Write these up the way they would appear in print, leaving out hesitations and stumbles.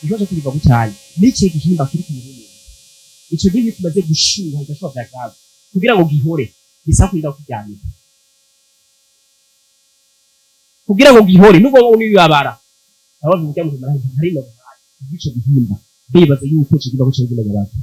Ikibazo kiva cyane n'ikihe gihimba kiri ku mubiri w'umuntu? Ico gihe iyo kimaze gushuha igashuha vya grave, kugira ngo gihore bisaba kurinda kuryamika kugira ngo gihore, nubwo ngo nibibabara abo bivuga ngo hari no ico gihimba, bibaza yuko ico gihimba ko cyo gihimba abantu.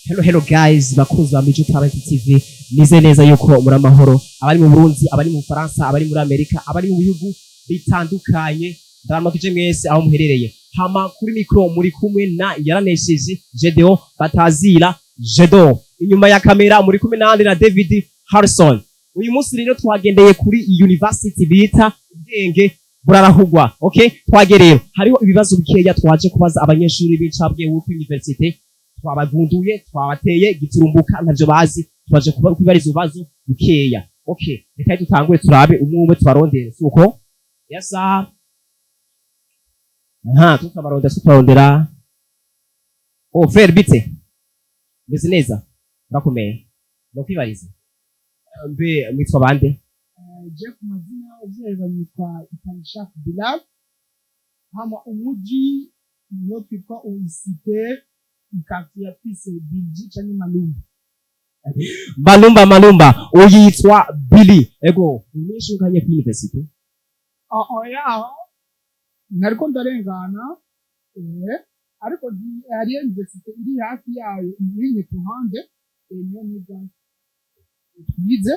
Hello, hello guys, bakunzi ba Mijo Talent TV, nize neza yuko muri amahoro, abari mu Burundi, abari mu Faransa, abari muri Amerika, abari mu bihugu bitandukanye, ndabaramukije mwese aho muherereye. Hama kuri micro muri kumwe na Yaranesheje Gedeo batazira Jedo. Inyuma ya kamera muri kumwe na na David Harrison. Uyu munsi rero twagendeye kuri university bita Ubwenge Burarahugwa. Okay, twagereye hariho ibibazo bikeya twaje kubaza abanyeshuri b'incabwe wo kuri university. Twabagunduye, twabateye giturumbuka, ntavyo bazi, twaje kubibariza ibibazo bikeya. Okay, reka dutangure turabe umwe umwe tubarondere, suko yasa aha tutabarondera, tubarondera. Oh frère, bite? Meze neza, urakomeye? No kwibariza, mbe mwitwa bande? Je ku mazina y'abavyeyi banyitwa Itanishak Bilal, hama umuji niyo twitwa Oisite, quartier ya twise Bilji canke Malumba. Malumba, Malumba. Uyitwa Billy, ego, umunyeshuri ukanye kuri university? Oya, nariko ndarengana, ariko hariyo université iri hafi yayo iri ku ruhande, niyo niga twize.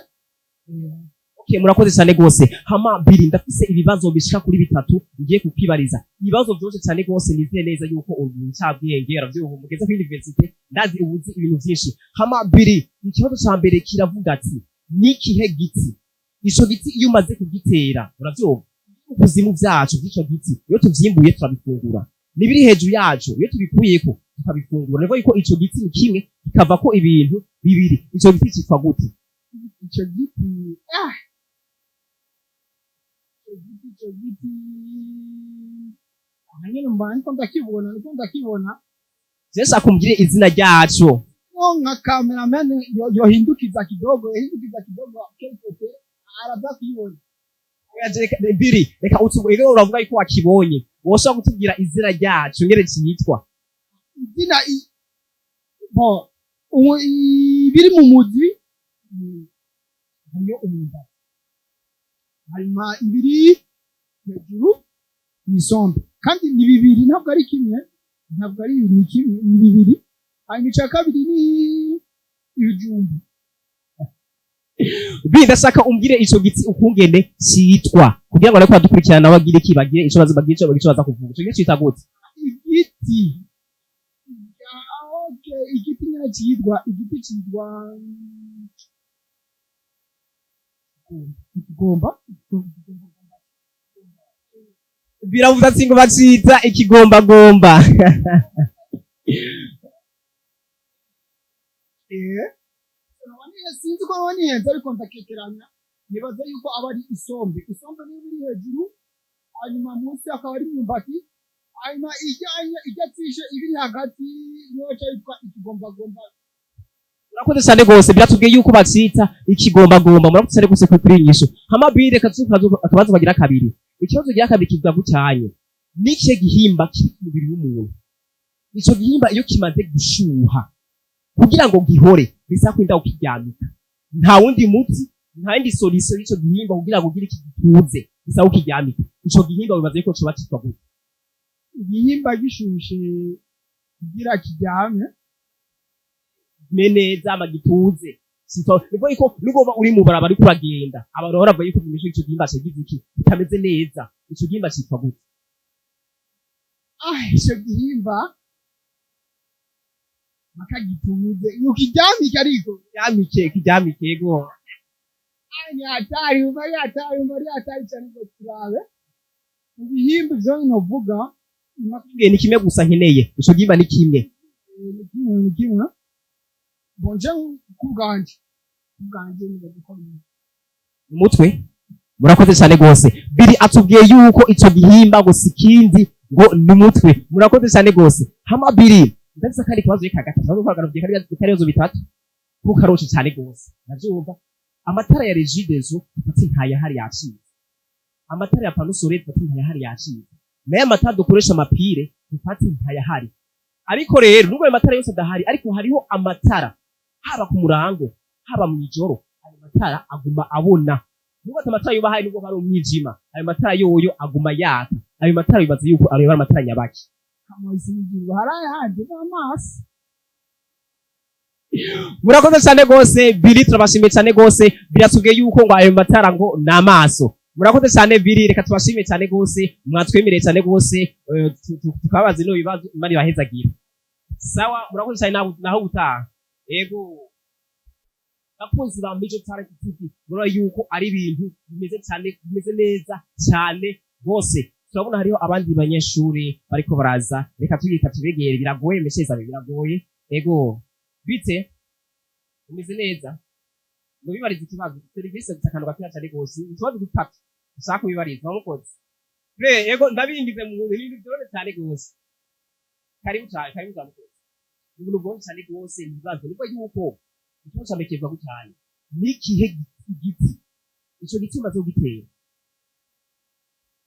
Okay, murakoze cyane gose. Hama Billy, ndafise ibibazo bishika kuri bitatu ngiye kukwibariza. Ibibazo byose cyane gose, nizeye neza yuko ubu ncabwenge aravyumva, mugeze kuri university, ndazi ubuzi ibintu byinshi. Hama Billy, ikibazo ca mbere kiravuga ati: nikihe giti, ico giti iyo umaze kugitera, uravyumva, ukuzimu vyaco vy'ico giti iyo tuvyimbuye turabifungura, nibiri hejuru yaco iyo tubikuyeko tukabifungura, nivo yuko ico giti ni kimwe kikavako ibintu bibiri, ico giti citwa gute? Ico giti, ico giti aha nyene mba ndiko ndakibona, ndiko ndakibona. Sasa kumbwire izina ryaco. No nka cameraman yohindukiza kidogo, yohindukiza kidogo quelque araza kuyibona. Oya, Biri, reka utubwire, uravuga yuko wakibonye, woshobora kutubwira izina ryaco ngere cyitwa? Izina bon, ibiri mu muzi, hariyo umwumbati, hanyuma ibiri hejuru ni isombe, kandi ni bibiri, ntabwo ari kimwe, ntabwo ari ni kimwe, ni bibiri. Hanyuma icya kabiri ni ibijumbu. Biri, ndashaka umbwire ico giti ukungene cyitwa kugira ngo ariko badukurikirana bagire iki, bagire ico baza, bagire ico baza kuvuga. Ico giti citwa gute? Igiti, okay, igiti nyine cyitwa, igiti cyitwa ikigomba. Biravuze ati ngo bacita ikigombagomba. Sinzi ko naba nihenze, ariko ndakekeranya, nibaza yuko aba ari isombe. Isombe niyo iri hejuru, hanyuma munsi akaba ari imyumbati, hanyuma ijyanye ijya ibiri hagati niyo cyitwa ikigombagomba. Murakoze cyane rwose, biratubwiye yuko bacita ikigombagomba. Murakoze cyane rwose kuri iyi nyishu. Hama Biri, reka tuze akabazo kagira kabiri. Ikibazo kigira kabiri kivuga gucyanye: n'ikihe gihimba kiri ku mubiri w'umuntu, ico gihimba iyo kimaze gushuha kugira ngo gihore bisaba kurinda kukiryamika, nta wundi muti, nta yindi solution y'ico gihimba kugira ngo ugire iki gituze, bisaba kukiryamika? Ico gihimba bibaza yuko coba citwa gute? Igihimba gishushe kugira kiryame Me neza ama gituze. Sito nibwo yuko nubwo uba uri mu barabara uriko uragenda, abantu bahora bavuga yuko ico gihimba cagize iki, kitameze neza. Ico gihimba citwa gute? Ah, ico gihimba bakagituze ukiryamike, ariko Kiryamike, kiryamike, yego. Ah, ni hatari, umva ari hatari, umva ari hatari cyane ngo turabe mu bihimba ivyo novuga. Nakubwiye ni kimwe gusa nkeneye, ico gihimba ni kimwe. Ni kimwe, ni kimwe. Bon, je ku bwanje nibaza ko ari Umutwe. Murakoze cyane rwose. Biri atubwiye yuko ico gihimba ngo si ikindi, ngo ni umutwe. Murakoze cyane rwose. Hama Biri, ndafise akandi kibazo ka gatatu. Kari ibibazo bitatu. Kuko karoshe cyane gose, navyumva. Amatara ya Regideso dufate ntayahari, yacitse. Amatara ya panneau solaire dufate ntayahari, yacitse. Nayo amatara dukoresha ama piles dufate ntayahari. Ariko rero nubwo ayo matara yose adahari, ariko hariho amatara haba ku murango, haba mu ijoro, ayo matara aguma abona. Nubwo ati amatara yoba ahari, nubwo hari umwijima, ayo matara yoyo aguma yaka. Ayo matara bibaza yuko ayo ari amatara nyabaki? Amazi y'ijuru hari ayandi n'amaso. Murakoze cyane rwose Biri, turabashimiye cyane rwose. Biratubwiye yuko ngo ayo matara ngo ni amaso. Murakoze cyane Biri, reka tubashimiye cyane rwose, mwatwemereye cyane rwose, tukabaza ino bibazo. Imana ibahezagira. Sawa, murakoze cyane, naho gutaha. Yego, bakunzi ba Mijo Talent TV, murabona yuko ari ibintu bimeze cyane, bimeze neza cyane rwose. Turabona hariho abandi banyeshuri bariko baraza, reka tugika tubegere. Biragoye mesheza, biragoye. Yego, bite, umeze neza? Ngo bibariza ikibazo, serivisi gusa, akantu gatoya cyane rwose, utubazo dutatu ushaka kubibariza wamukoze. Re yego, ndabingize mu bintu byoroshye cyane rwose. Karibu cyane, karibu cyane rwose. Ni ibintu bworoshye cyane rwose. Ibibazo nibwo yuko ikibazo cya mbere kivuga cyane: ni ikihe giti, ico giti umaze kugitera,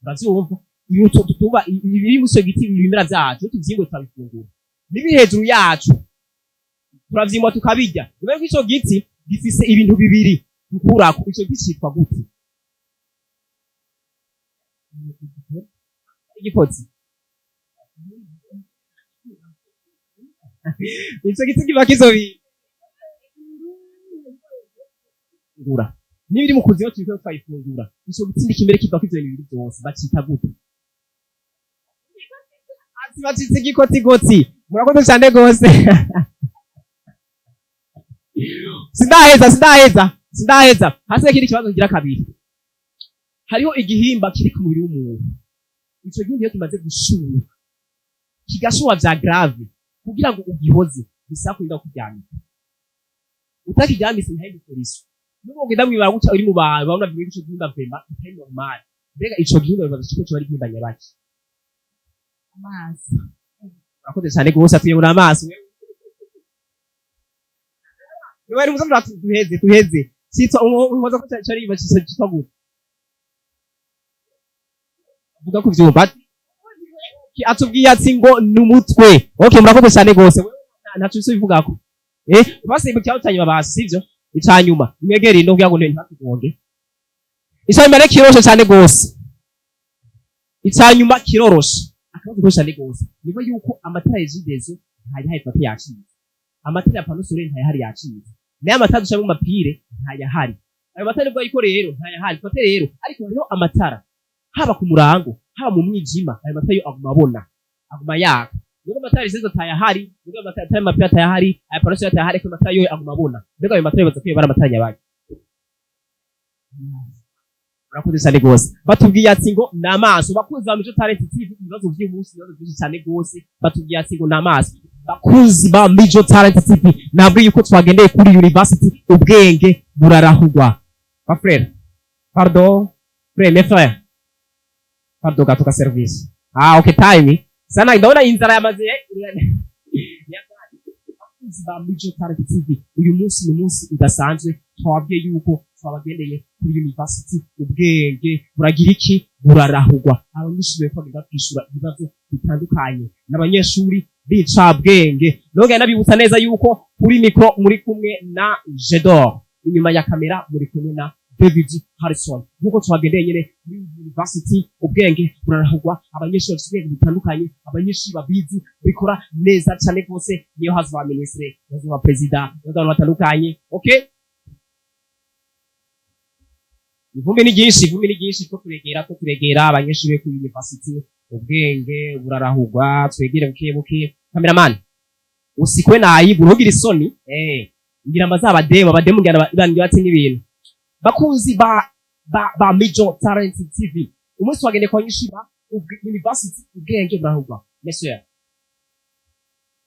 uravyumva, ibintu tuba ibiri muri ico giti, ibimera vyacu, iyo tuvyimbuye turabifungura, n'ibiri hejuru yacu turavyimba tukabirya. Nyuma yuko ico giti gifise ibintu bibiri dukurako, ico giti citwa gute? Igikozi. Ico giti kiba kizobingura n'ibiri mu kuzimu turiko twayifungura. Ico giti nikimere kivako ivyo bintu bibiri vyose, bacita gute? Ati bacitse igikotigoti. Murakoze cyane rwose. Sindaheza, sindaheza, sindaheza. Hasi ikindi kibazo kigira kabiri: hariho igihimba kiri ku mubiri w'umuntu. Ico gihimba iyo kimaze gushuha, kigashuha vya grave, kugira ngo ugihoze bisaba kurinda kuryamika. Utakiryamise ntahindi solution. Nubwo ugenda mwibara gutya uri mu bantu, babona bimwe ico gihimba vraiment kitari normal. Mbega ico gihimba bibaza ko coba ari igihimba nyabaki? Amazi. Urakoze cyane rwose, atuyobora amaso. Niba ari muzo duheze, tuheze. Cyitwa umuhoza ko cyari cyitwa gute? Vuga ku vyumva. Atubwiye ati ngo ni umutwe. Okay, murakoze cyane rwose. Ntaco icyo bivugako. Basi mu cyaro cyanyuma basi sivyo? Icanyuma mwegere ino kugira ngo ntatugonge. Icanyuma rero kiroroshe cyane rwose. Icanyuma kiroroshe, akabazo koroshe cyane rwose. Niba yuko amatara ya Regideso ntayahari, fata yacitse. Amatara ya panneau solaire ntayahari, yacitse. Nayo amatara dushira mu ma piles ntayahari. Ayo matara nibwo ariko rero ntayahari, fate rero, ariko hariho amatara haba ku murango, haba mu mwijima, ayo matara yo aguma abona, aguma yaka. Nubwo amatara Regideso atayahari, nubwo amatara y'ama piles atayahari, aya panneau solaire atayahari, ariko amatara yo aguma abona. Mbega ayo matara yubatse ko amatara nyabaga? Murakoze cyane rwose. Batubwiye ati ngo ni amaso. Bakunzi ba Mico Talent TV, ibibazo by'umunsi, ibibazo byinshi cyane rwose. Batubwiye ati ngo ni amaso. Bakunzi ba Mico Talent TV, nabwo yuko twagendeye kuri university, ubwenge burarahugwa. Ba frère, pardon, frère, mes frères, pardon gato ka service. Ah, okay, time sana, ndabona inzara yamaze. Bakunzi ba Mico Talent TV, uyu munsi ni umunsi udasanzwe. Twababwiye yuko twabagendeye kuri university, ubwenge buragira iki? Burarahugwa. Abanyeshuri bariko bagenda kwishura ibibazo bitandukanye n'abanyeshuri b'icabwenge. Nongera nabibutsa neza yuko kuri micro muri kumwe na Jedor, inyuma ya kamera muri kumwe na David Harrison. Nkuko twagendeye nyene muri university, ubwenge burarahugwa. Abanyeshuri bafite ubwenge butandukanye, abanyeshuri babizi bikora neza cyane rwose. Niyo haza ba ministre, haza ba perezida, haza abantu batandukanye. Okay, ivumbi ni ryinshi, ivumbi ni ryinshi. Ko turegera abanyeshuri bo kuri university, ubwenge burarahugwa. Twegere buke buke. Cameraman, usikwe nayibu, ntugire isoni. Ngira amazaba abademu, abademu ngira bangira bati n'ibintu. Bakunzi ba Mijo Talent TV, umunsi wagendeye kwa abanyeshuri ba university, ubwenge burarahugwa. Monsieur,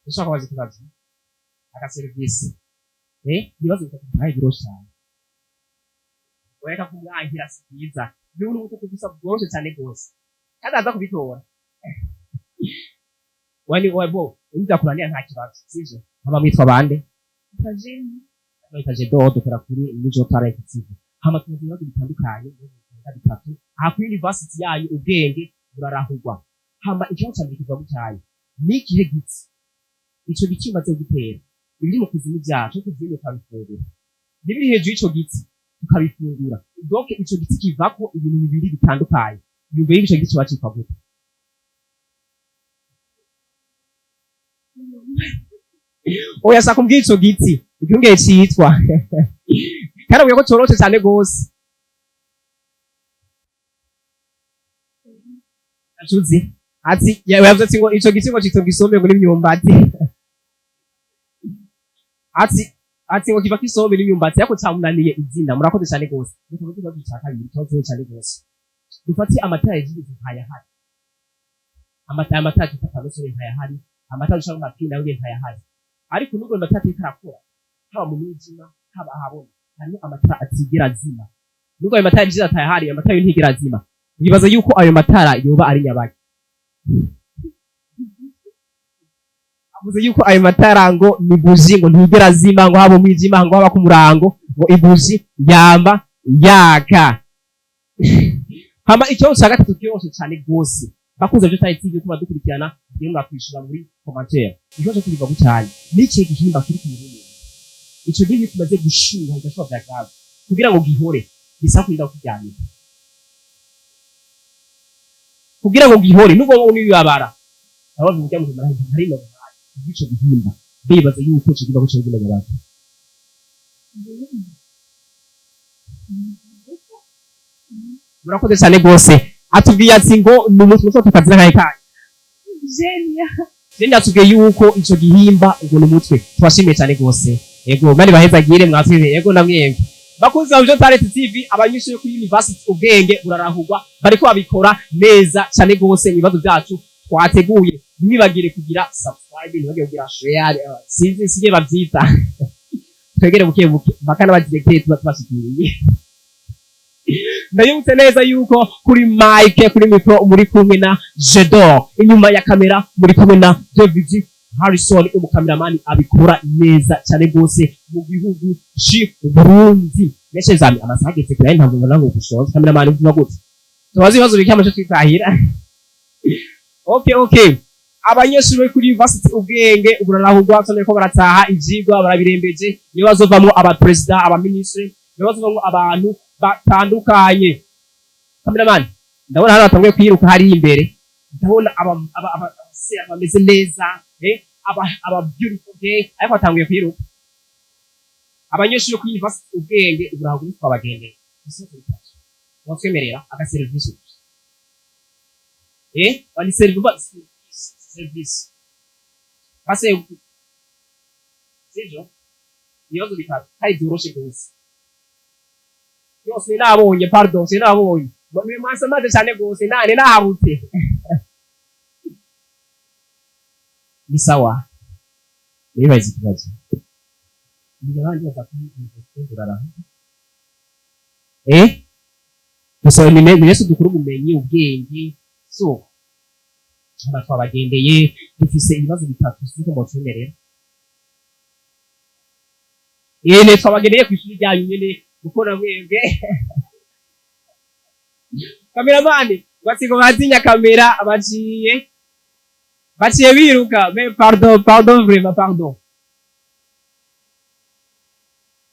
ushaka kubaza ikibazo aka service? Ibibazo bitatu ntaye biroshe cyane. Wereka kumwangira si byiza. Ni ubuntu butatu gusa bworoshye cyane rwose, kandi aza kubitora. Wani wabo unza kuranira, nta kibazo, sivyo? Haba mwitwa bande? Tajini. Bayita Jedo, dukora kuri Mijo Talent TV. Hama tumaze ibibazo bitandukanye, ibibazo birenga bitatu aha kuri university yanyu Ubwenge Burarahurwa. Hama ikibazo ca mbere kivuga gutyaye: ni ikihe giti, ico giti umaze gutera, ibiri mu kuzimu vyaco kuzimu ukabifungura, n'ibiri hejuru y'ico giti tukabifungura? Donc ico giti kivako ibintu bibiri bitandukanye. Yumve ico giti kiba citwa gute? Oya, saka kumbwira ico giti icyongeye citwa, kandi ubwiye ko coroshe cyane gose. Acuzi ati yavuze ati ngo ico giti ngo citwa isombe ngo n'imyumbati, ati ngo kiva kisombe n'imyumbati, ariko camunaniye izina. Murakoze cyane gose. Reka tuvuge ikibazo ca kabiri, ikibazo cyane gose. Dufate amatara yagize ntayahari, amatara twita panosore ntayahari, amatara dushaka amapine nayo ntayahari, ariko nubwo ayo matara atariko arakora, haba mu mwijima haba ahabona, hariho amatara atigera azima. Nubwo ayo matara yagize atayahari, ayo matara yo ntigera azima. Wibaza yuko ayo matara yoba ari nyabaki? Avuze yuko ayo matara ngo ni buji, ngo ntigera azima, ngo haba umwijima, ngo haba ku murango, ngo ibuji yamba yaka. Hama ikibazo cya gatatu kiroshe cyane rwose. Bakunze byo cyane TV kuba dukurikirana, ngiye mwakwishura muri commentaire. Ikibazo cyo kubiva cyane: ni ikihe gihimba kiri ku mubiri w'umuntu, ico gihe iyo kimaze gushuha igashobora bya grave, kugira ngo gihore bisaba kurinda kuryamika kugira ngo gihore, nubwo wowe unibabara abo bivuga ngo hari no ico gihimba, bibaza yuko ico gihimba ko cyo gihimba abantu? Murakoze cyane rwose. Atubwiye ati ngo ni umutwe ushobora tukazina nkahe kanyu? Genia. Jeni yatubwiye yuko ico gihimba ngo ni umutwe. Tubashimiye cyane rwose. Yego, mani bahezagire mwatwibe. Yego, namwembe bakunzi ba Vision Talent TV, abanyeshuri kuri University Ubwenge Burarahurwa bariko babikora neza cyane rwose mu bibazo byacu twateguye. Ntimwibagire kugira subscribe, ntibagire kugira share, sinzi sige bavyita. Twegere buke buke mpaka n'abadirecteur tuba tubashikiriye. Ndabibutse neza yuko kuri mic, kuri micro, muri kumwe na Jedor, inyuma ya kamera muri kumwe na David Harrison, umukameramani abikora neza cyane rwose mu gihugu c'u Burundi. Meshe zami, amasaha ageze kure, ntabwo mbona ngo gushoza. Kameramani, uvuga gute? Tubaze ibibazo bike amaco twitahira. Okay, abanyeshuri bari kuri University Ubwenge Burarahurwa tubona ko barataha, ivyigwa barabirembeje, niyo bazovamwo abaperezida, abaministre, niyo bazovamwo abantu batandukanye. Kameramani, ndabona hano batanguye kwiruka hariya imbere. Ndabona aba bameze neza, aba beautiful gay, ariko batanguye kwiruka. Abanyeshuri kuri University Ubwenge Burarahurwa twabagendeye ibibazo bitatu, mwatwemerera agaserivisi? Bani service base, sivyo? Ibibazo bitatu kandi byoroshe rwose yose nabonye. Pardon, sinabonye mwasamaze cyane rwose, nane nahabutse. Ni sawa, nibaza ikibazo ni abandi baza kuri université nguraraho, gusa ni yesu dukura ubumenyi, ubwenge. So hano twabagendeye, dufise ibibazo bitatu, sinzi ko mutwemerera. Ne twabagendeye ku ishuri ryanyu nyene gukora mwebwe. Kameramani bati ngo bazinya kamera, baciye biruka. Mais pardon, pardon, vraiment pardon,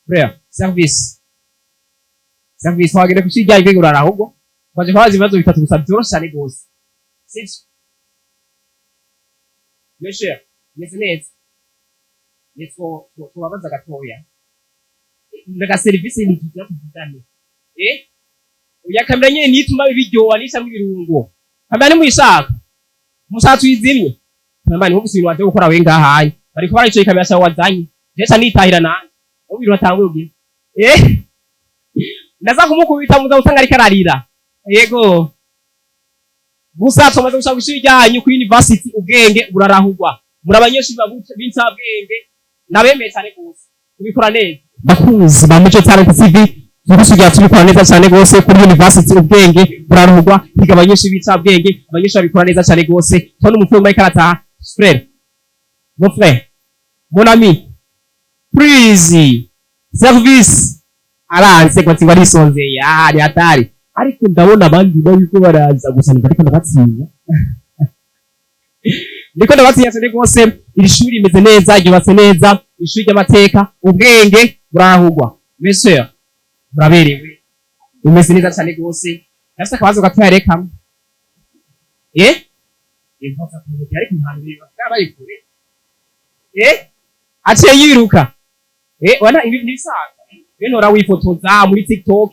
frère. Service, twagenda ku ishuri ryanyu mbega urara, ahubwo twaje kubaza ibibazo bitatu gusa byoroshe cyane rwose, sivyo? Monsieur, meze neza. Nitwo tubabaza gatoya ndaga service ni tugira tuvugane. Oya, kamera nyene nituma biryoha, nishamwe ibirungo. Kamera nimuyishaka mushaka tuyizimye. Kamera ntumvise ibintu waje gukora we ngahaye, bariko baricaye, kamera sawa wazanye ndetse nitahira nanje ubu ibintu watanguye ugira ndaza kumukubita, muza usanga ariko ararira. Yego, gusa tumaze gushaka ishuri ryanyu kuri University Ubwenge Burarahurwa, muri abanyeshuri b'incabwenge, nabemeye cyane gose kubikora neza. Bakunzi ba Mico Talent TV, turiko tubikora neza cyane gose kuri University Ubwenge Burarahurwa, higa abanyeshuri b'incabwenge, abanyeshuri babikora neza cyane gose. Tubona umupira ariko arataha. Frère, mon frère, mon ami, please. Service aranse ngo ati ngo arisonzeye. Ah, ni hatari. Ariko ndabona abandi bariko baraza gusa, ariko ndabatinya, ndiko ndabatinya cyane rwose. Iri shuri rimeze neza, ryubatse neza, ishuri ry'amateka, ubwenge burahugwa. Monsieur, muraberewe, umeze neza cyane rwose. Ndafise akabazo gatoya rekamo. Inkoza kumenya, ariko nta bintu byabaye kure. Aciye yiruka. Wana ibi nibisanzwe bene ora wifotoza muri TikTok.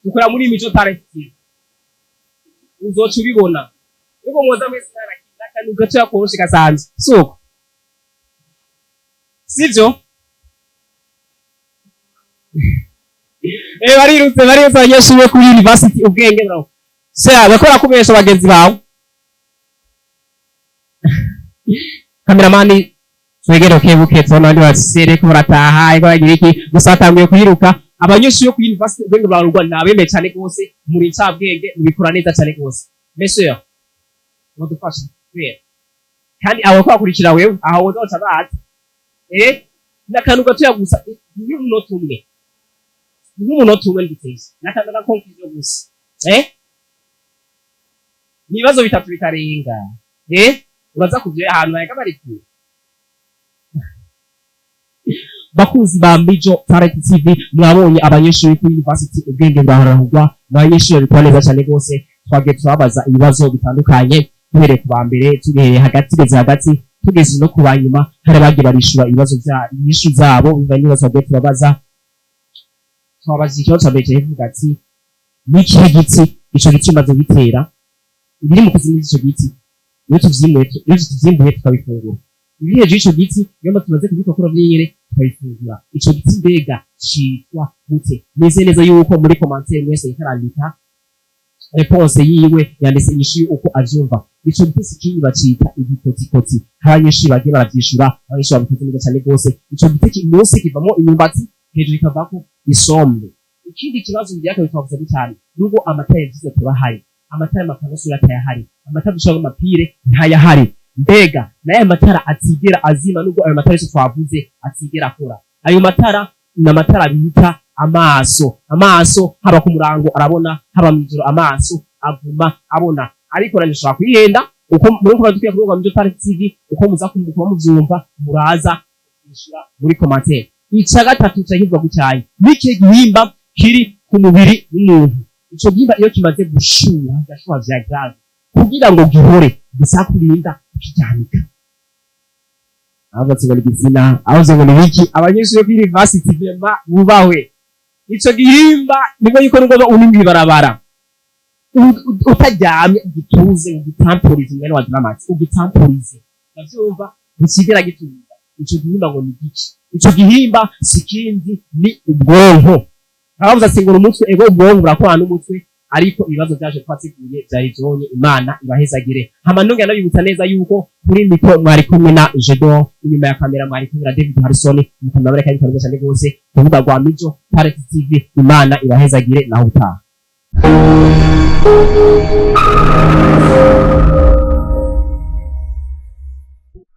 Dukora muri Mico Talent TV, uzoca ubibona yuko mwoza mwese narakinda akantu gatoya koroshe gasanzwe, suko sivyo? Barirutse, barirutse abanyeshuri bo kuri university ubwenge bro. Sera bakora kubesha bagenzi bawe. Kameramani, twegere buke tubona abandi basere ko barataha, ego bagira iki, gusa batanguye kuyiruka. Abanyeshuri bo kuri university ubwenge burarugwa, ni abemeye cyane rwose, muri ncabwenge, mubikora neza cyane rwose. Monsieur, mudufasha kubera kandi abo ko bakurikira wewe aho wozoca bazi. N'akantu gatoya gusa, ni nk'umunota umwe, ni nk'umunota umwe nditeze, n'akantu ka conclusion gusa. Ni ibibazo bitatu bitarenga. Uraza kuvyo ahantu bareka bari kure. Bakunzi ba Mijo Talent TV, mwabonye abanyeshuri kuri university ubwenge bwaharahurwa, abanyeshuri babikora neza cyane rwose. Twagiye turababaza ibibazo bitandukanye, duhereye ku ba mbere, tugiye hagati, tugeze hagati, tugeze no ku ba nyuma. Hari abagiye barishura ibibazo bya inyishu zabo bivanye n'ibibazo bagiye turabaza. Twabaza ikibazo cya mbere kivuga ati: ni ikihe giti, ico giti umaze gitera ibiri mu kuzimu cy'ico giti, iyo tuvyimuye, iyo tuvyimbuye tukabifungura, ibiri hejuru y'ico giti iyo tumaze kubikora vy'inyene tukabifungura, ico giti mbega citwa gute? Neze neza yuko muri commentaire mwese yarandika réponse yiwe, yanditse inyishu uko avyumva. Ico giti si bacita igikotikoti. Abanyeshuri bagiye baravyishura, abanyeshuri babikoze neza cyane rwose. Ico giti munsi kivamo imyumbati, hejuru ikavako isombe. Ikindi kibazo ngira kabiri twavuze cyane, nubwo amatara yagize turahari, amatara y'amapano sura atayahari, amatara dushaka amapire ntayahari, mbega n'aya matara atigera azima, nubwo ayo matara yose twavuze atigera akora, ayo matara ni amatara bita amaso. Amaso haba ku murango arabona, haba mw'ijoro amaso aguma abona. Ariko nanjye nshobora kwihenda uko muri kuba dukwiye kuvuga mu Talent TV, uko muza kuba muvyumva, muraza kwishura muri commentaire. Ica gatatu ca kivuga gucyaye n'ikihe gihimba kiri ku mubiri w'umuntu, ico gihimba iyo kimaze gushuha, gashuha vya grave, kugira ngo gihore bisaba kurinda kukiryamika? Aho ngo ni igitsina, aho ngo ni biki? Abanyeshuri bo kuri university vraiment bubahwe. Ico gihimba nibwo yuko nubwo uri mw'ibarabara utaryamye, ugituze, ugitamporize, mwene wa Dramati, ugitamporize, ndavyumva ntikigera gituza. Ico gihimba ngo ni giki? Ico gihimba si kindi, ni ubwonko. Abavuze ati ngo ni umutwe, ego ubwonko burakorana n'umutwe, ariko ibibazo byaje twateguye byari byonye. Imana ibahezagire. Hama nongera nabibutsa neza yuko kuri micro mwari kumwe na Jedon, inyuma ya kamera mwari kumwe na David Harrison, mukamera bareka ibikorwa cyane rwose ku rubuga rwa Mijo Talent TV. Imana ibahezagire, naho utaha.